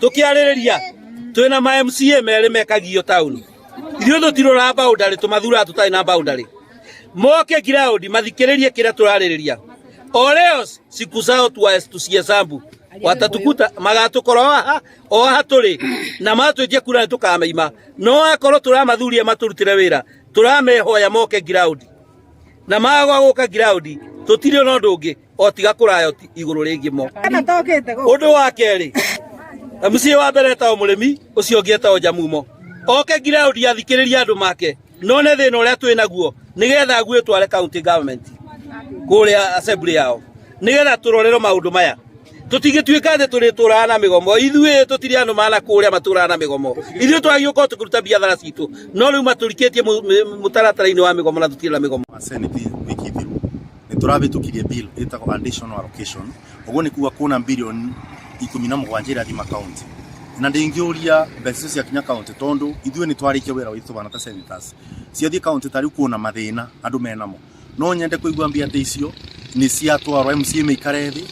Tukiarĩrĩria twĩna ma MCA merĩ mekagio taũni. Ithuĩ tũtirora boundary, tũmathuraga tũtarĩ na boundary. Moke ground mathikĩrĩrie kĩrĩa tũrarĩrĩria. O leo siku zao tusihesabu, watatukuta magatũkora o haha o haha tũrĩ na matwĩtie kura nĩ tũkameima. No akorwo tũramathuria matũrutĩre wĩra, tũramehoya moke ground, na maga gũka ground tũtirĩ ona ũndũ ũngĩ o tiga kũrayoti igũrũ rĩngĩ mo. Ũndũ wa kerĩ, MCA wa mbere etagwo Mũrĩmi, ũcio ũngĩ etagwo Njamumo. Oke ground athikĩrĩrie andũ make, none thĩna ũrĩa twĩ naguo, nĩgetha ague tware county government kũrĩa assembly yao, nĩgetha tũrorerwo maũndũ maya. Tũtingĩtuĩka atĩ tũrĩtũraga na mĩgomo. Ithuĩ tũtirĩ andũ mana kũrĩa matũraga na mĩgomo. Ithuĩ twagĩrĩirwo gũkorwo tũkĩruta biathara citũ, no rĩu matũrikĩtie mũtaratara-inĩ wa mĩgomo na tũtirĩ na mĩgomo. Senate wiki thiru nĩ tũrabĩtũkirie bill ĩtagwo additional allocation. Ũguo nĩ kuga kuna 17 bilioni irathima county, na ndĩngĩũria mbeca icio ciakinya county, tondũ ithuĩ nĩ twarĩkia wĩra witũ bana ta senators. Ciathiĩ county, ta rĩu kuona mathĩna andũ menamo, no nyende kũigua mbia ta icio nĩ ciatwarwo, MCA maikare thĩ,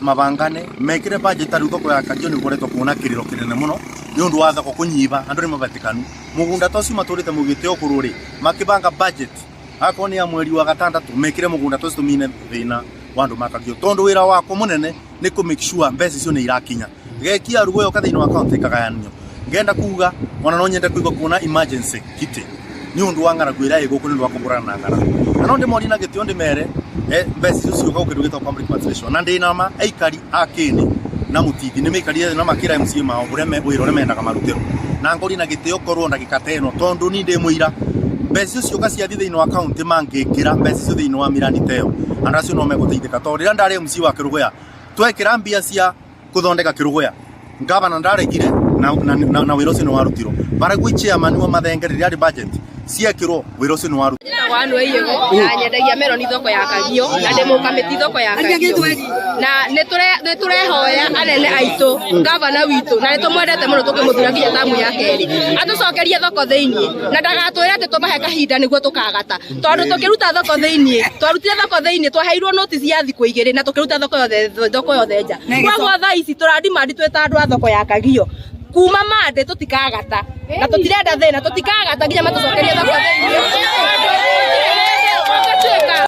mabangane, mekĩre budget. Ta rĩu thoko ya Kagio nĩ gũkoretwo kuona kĩrĩro kĩnene mũno nĩ ũndũ wa thoko kũnyiba. Andũ nĩ mabatĩkanu mũgũnda ta ũcio matũrĩte mũgĩte ũkũrũ rĩ, makĩbanga budget akorwo nĩ ya mweri wa gatandatũ, mekĩre mũgũnda ta ũcio, tũmine thĩna wa andũ ma Kagio, tondũ wĩra wakwa mũnene nĩ kũ make sure mbeca icio nĩ irakinya gekia rugo yoka thĩinĩ wa county ĩkagayanio. Ngenda kuga ona no nyende kũigua kuona emergency kitty nĩ ũndũ wa ng'aragu ĩrĩa ĩ gũkũ, nĩ ũndũ wa kũgũrana na ng'aragu. Na no ndĩmorie na gĩtĩo, ndĩmere mbeca icio ciũka gũkũ kĩndũ gĩtagwo public participation, na ndĩna ma aikari a Kĩni na Mũtindi nĩ maikarire thĩ na makĩra MCA mao ũrĩa wĩra ũrĩa mendaga marutĩrwo. Na ngorie na gĩtĩo ngorwo ndagĩka ta ĩno, tondũ ni ndĩ mũira, mbeca icio cioka ciathiĩ thĩinĩ wa county, mangĩkĩra mbeca icio thĩinĩ wa mirandi ta ĩyo, andũ acio no megũteithĩka, tondũ rĩrĩa ndarĩ MCA wa Kĩrũgũya, twekĩra mbia cia kũthondeka Kĩrũgũya, ngavana ndaregire na wĩra ũcio nĩ warutirwo. Baragui chairman wa Mathenge, rĩrĩa arĩ budget ciekĩrwo, wĩra ũcio nĩ warutirwo. Njĩtagwo Anne Waiyego na nyendagia meroni thoko ya Kagio, na ndĩ mũkamĩti thoko ya Kagio. Na nĩ tũrehoya anene aitũ, gavana witũ, na nĩ tũmwendete mũno, tũkĩmũthura nginya tamu ya kerĩ, atũcokerie thoko thĩiniĩ na ndagatwĩre atĩ tũmahe kahinda nĩguo tũkagata, tondũ tũkĩruta thoko thĩiniĩ, twarutire thoko thĩiniĩ, twaheirwo notice ya thikũ 2 na tũkĩruta thoko yothe nja. Koguo thaa ici tũradimandi twĩ ta andũ a thoko ya Kagio, kuma mande tũtikagata, na tũtirenda thĩna, tũtikagata nginya matũcokerie thoko thĩiniĩ.